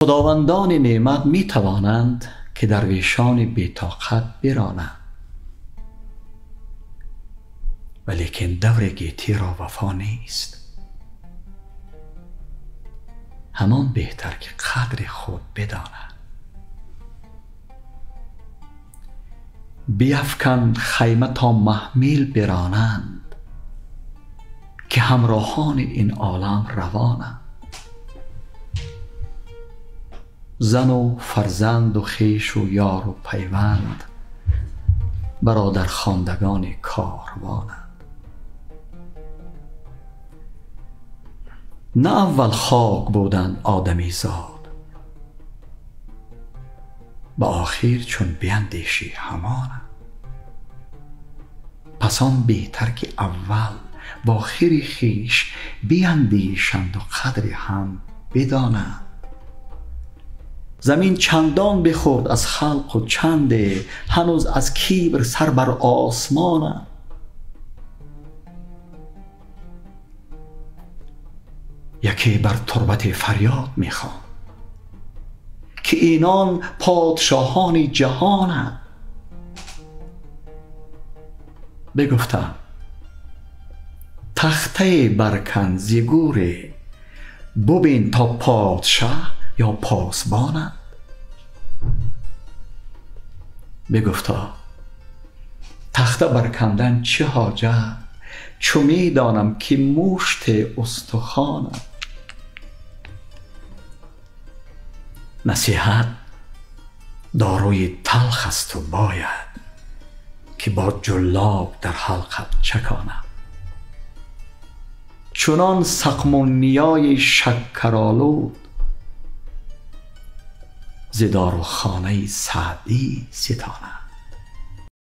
Худовандони неъмат метавонанд, ки дарвешони бетоқат биронанд, валекин даври гетиро вафо нест. Ҳамон беҳтар, ки қадри худ бидонад. Биафкан хайма то маҳмил биронанд, ки ҳамроҳони ин олам равонанд. Зану фарзанду хешу ёру пайванд, бародархондагони корвонанд. На аввал хок буданд одамизод, ба охир чун биандешӣ ҳамонанд. Пас он беҳтар, ки аввал бо охири хеш биандешанду қадри ҳам бидонанд. Замин чандон бихӯрд аз халқу чанде ҳанӯз аз кибр сар бар осмонанд. Яке бар турбате фарёд мехонд, ки инон подшоҳони ҷаҳонанд. Бигуфтам: тахтае баркан зи гӯре, бубин то подшаҳ ё посбонанд. Бигуфто: тахта баркандан чӣ ҳоҷат, чу медонам, ки мушти устухонам. Насиҳат доруи талх асту бояд, ки бо ҷуллоб дар ҳалқат чаконам. Чунон сақму ниёи шаккаролуд зи дорухонаи Саъдӣ ситонам.